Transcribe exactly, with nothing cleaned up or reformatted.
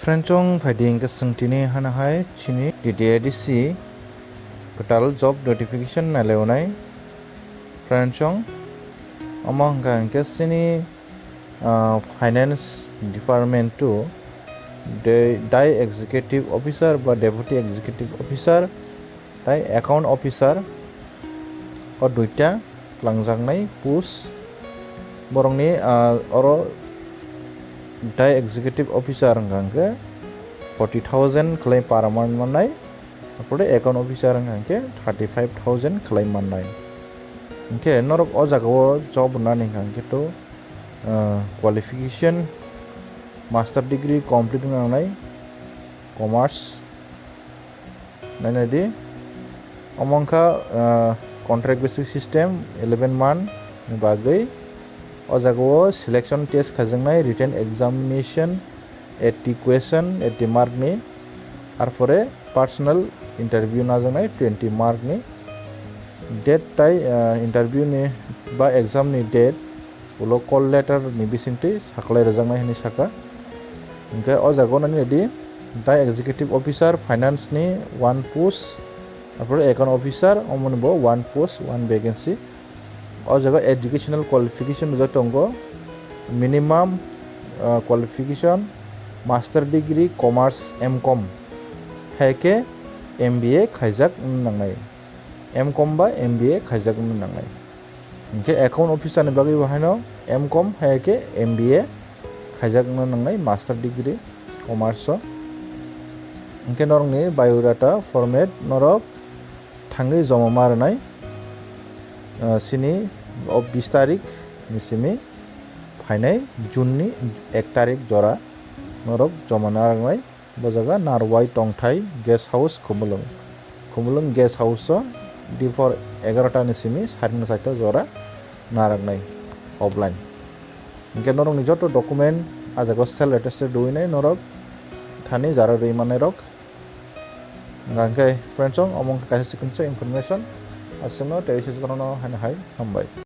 Friendsong phaidi hwnkhe chwng tini hano hai chini D T A D C kwtal job notification nailaionai. Friendsong omo hwnkha hwnkhe chini, ah, finance department to de-, dai executive officer ba deputy executive officer tai account officer o duita twlangjaknai post. Borokni, ah, oro dai executive officer hwnkha hwnkhe forty thousand khlai per month mannai, apore account officer hwnkha hwnkhe thirty five thousand khlai mannai. Hwnkhe norok o jagao job rwnani hwnkha hwnkhe to, ah, qualification master degree complete wngna nangnai, commerce. Nainai di, omo wngkha, ah, contract basis system, eleven month ni bagwi. O jagao selection test khaijaknai, written examination, eighty question, eighty mark ni, arpore personal interview najaknai twenty mark ni. Date tai, ah, interview ni ba exam ni date ulo call letter ni bisingtwi saklai rwjaknai hinwi saka. Hwnkhe o jaga o nani di, tai executive officer finance ni one post, arpore account officer, omoni bo one post, one vacancy. O jaga educational qualification rijak tongo, minimum, ah, qualification master degree commerce M com, hai khe M B A khaijak wngna nangnai, M com ba M B A khaijak wngna nangnai. Hwnkhe account officer ni bagwi bo haino M com hai khe M B A khaijak wngna nangnai master degree commerce o. Hwnkhe norokni biodata format norok thangwi joma ma rwnai, ah, sini o bis tarik ni simi phainai June ni ek tarik jora norok joma na rwnai. Bo jaga Narwai Tongthai Guest House, Khumulwng. Khumulwng Guest House o dipor egarota ni simi sarina chaita jora narwknai offline. Hwnkhe norokni joto document a jaga self attested rwinai norok thani jara rwi mannairok. Hwnkhe friendsong omo wngkha kaisa chikon sa information. Aswkno tei se jotono haino hai hambai.